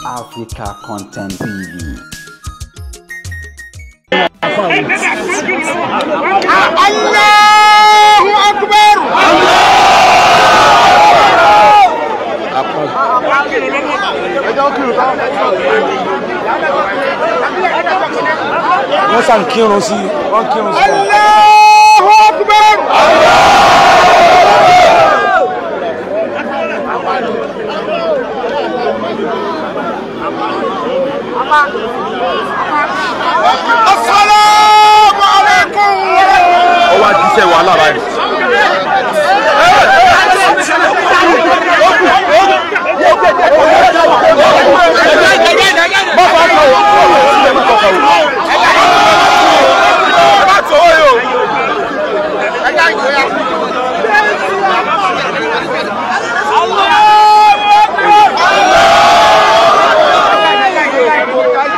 Africa Content TV. Allahu Akbar. Wọ́n sàn kírun sí, wọ́n kírun sí. Allahu Akbar. Assalamu alaikum. Ó wá jíṣẹ́ wàhálà báyìí.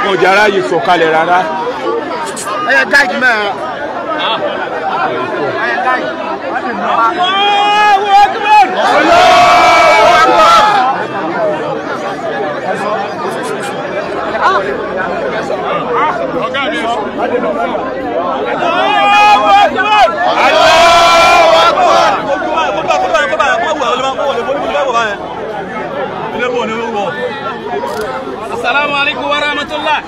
Kò jẹ́ aráyè sọ̀kalẹ̀ rárá. Ẹyẹ gáàgì mẹ́rin. Allahu Akbar. Allahu Akbar. Allahu Akbar. Allahu Akbar. Assalamu alaikum wa rahmatullah.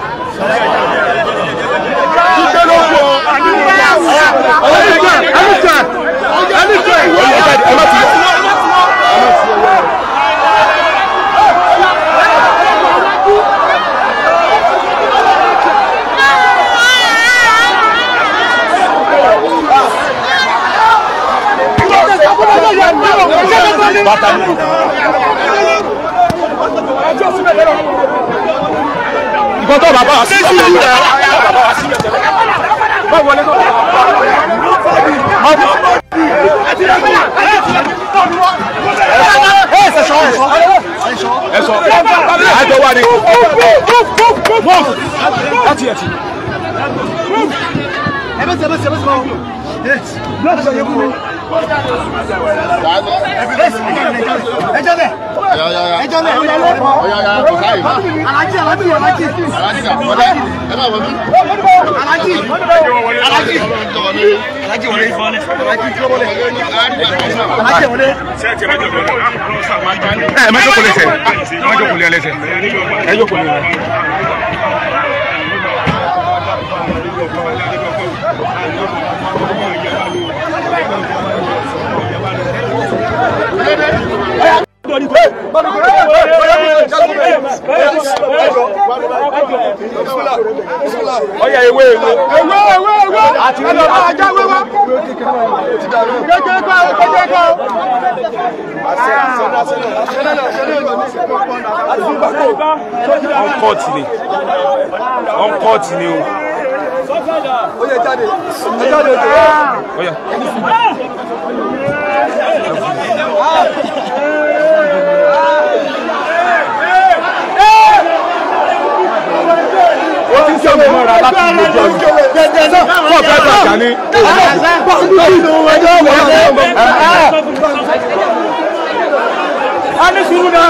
Nǹkan tó bàbá wa sí ẹ̀sọ́ àjọ wa ni láti ẹ̀tì. Ẹ má jókòó lẹ́sẹ̀, ẹ má jókòó lẹ́sẹ̀, ẹ jókòó lẹ́sẹ̀. Ọya ewé ewé. Ewé ewé ewé. Ẹlọ máa já wéwá. Kékeré kọ́ kékeré kọ́. On court ni. On court ni o. Ó yẹ jáde. Ẹ jáde òjò. Ọya. Ó ti ń sọ̀rọ̀ mọ́ra láti ilé ìjọ yìí. Fọ́ fẹ́ bàjá ni. A ní sùúrù náà.